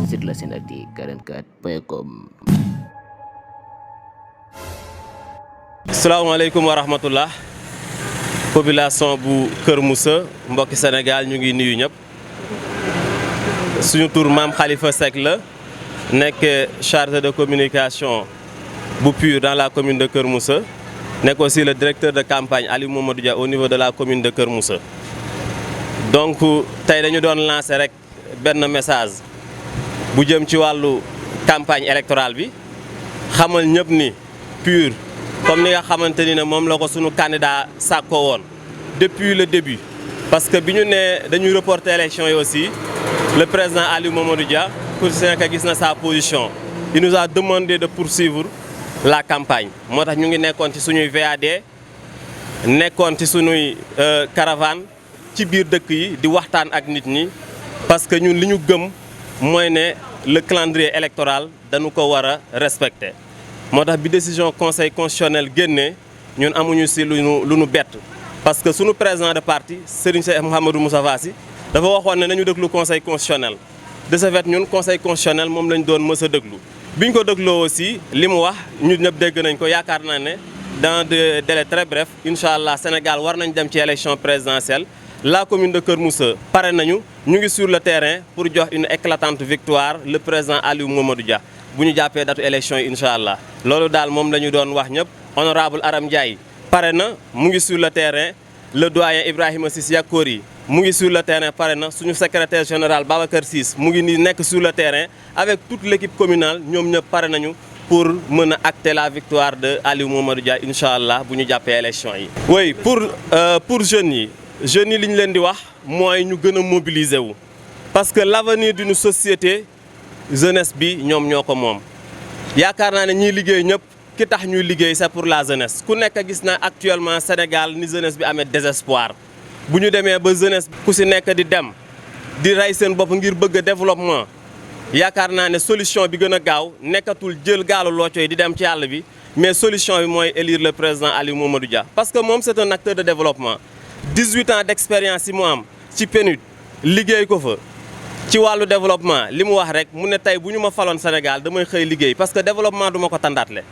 visite Senactu 44.com. salaamaaleykum wa rahmatullah population bu Kër Moussa mbokki Sénégal ñu ngi nuyu ñëpp suñu tur Mame Khalifa Seck la nekk chargé de communication bu PUR dans la commune de Kër Moussa nekk aussi le directeur de campagne Aliou Mamadou Dia au niveau de la commune de Kër Moussa. Donc tey dañu doon lancer rek benn message bu jëm ci wàllu campagne électorale bi xamal ñëpp ni PUR comme ni nga xamante ni ne moom la ko sunu candidat sàkkoo woon depuis le début parce que bi ñu nee dañuy reporter élection yi aussi le président Aliou Mamadou Dia pour que gis na sa position il nous a demandé de poursuivre la campagne moo tax ñu ngi nekkoon ci suñuy VAD nekkoon ci suñuy caravane ci biir dëkk yi di waxtaan ak nit ñi parce que ñun li ñu gëm mooy ne le calendrier électoral dañu ko war a respecter moo tax bi décision conseil constitutionnel génnee ñun amuñu si lu nu bett parce que sunu président de parti Serigne Cheikh Mouhamadou Moustapha Sy dafa waxoon ne nañu déglu conseil constitutionnel de ce fait ñun conseil constitutionnel moom lañ doon mës a déglu biñ ko dégloo aussi li mu wax ñun ñëpp dégg nañ ko yaakaar naa ne dans des délais très brefs incha allah Sénégal war nañ dem ci élection présidentielle la commune de Kër Moussa pare nañu ñu ngi sur le terrain pour jox une éclatante victoire le président Aliou Mamadou Dia bu ñu jàppee datu élection yi incha allah loolu daal moom la ñu doon wax ñëpp honorable Aram Ndiaye pare na mu ngi sur le terrain le doyen Ibrahima Ciss Yakori mu ngi sur le terrain pare na suñu secrétaire général Babacar Ciss mu ngi nii nekk sur le terrain avec toute l' équipe communale ñoom ñëpp pare nañu pour mën a acter la victoire de Aliou Mamadou Dia incha allah bu ñu jàppee élection yi. oui pour jeunes yi li ñu leen di wax mooy ñu gën a mobiliser wu parce que l' avenir d'une société jeunesse bi ñoom ñoo ko moom yaakaar naa ne ñiy liggéey ñëpp ki tax ñuy liggéey c'est pour la jeunesse ku nekk gis na actuellement Sénégal ni jeunesse bi amee désespoir bu ñu demee ba jeunesse ku si nekk di dem di rey seen bopp ngir bëgg développement yaakaar naa ne solution bi gën a gaaw nekkatul jël gaalu looco yi di dem ci àll bi mais solution bi mooy élire le président Aliou Mamadou Dia parce que moom c'est un acteur de développement 18 ans d'expérience yi mu am ci PNUD liggéey ko fa ci wàllu développement li mu wax rek mu ne tey bu ñu ma faloon Sénégal damay xëy liggéey parce que développement du ma ko tàndaatle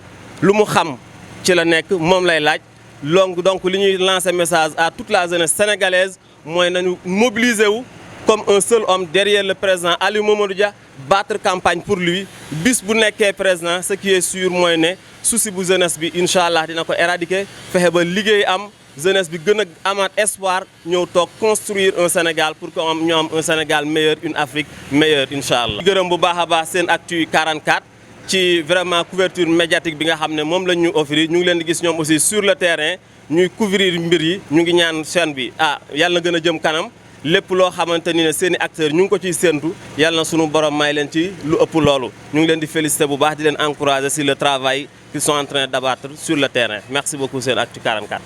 lu mu xam ci la nekk moom lay laaj donc li ñuy lancer message à toute la jeunesse sénégalaise mooy nañu mobiliser wu comme un seul homme derrière le président Aliou Mamadou Dia battre campagne pour lui bis bu nekkee président ce qui est sûr mooy ne souci bu jeunesse bi incha allah dina ko éradiquer fexe ba liggéey am jeunesse bi gën a amaat espoir ñëw toog construire un Sénégal pour que ñu am un Sénégal meilleur une Afrique meilleure incha allah. gërëm bu baax a baax Senactu 44 ci vraiment couverture médiatique bi nga xam ne moom lañ ñu offrir ñu ngi leen di gis ñoom aussi sur le terrain ñuy couvrir mbir yi ñu ngi ñaan chaîne bi yàlla na gën a jëm kanam lépp loo xamante ni ne seen i acteurs ñu ngi ko ciy séentu yàlla na sunu borom may leen ci lu ëpp loolu ñu ngi leen di féliciter bu baax di leen encourager sur le travail qu'ils sont en train d'abattre sur le terrain merci beaucoup Senactu 44.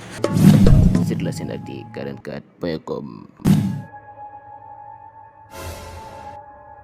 Visite Senactu 44.com.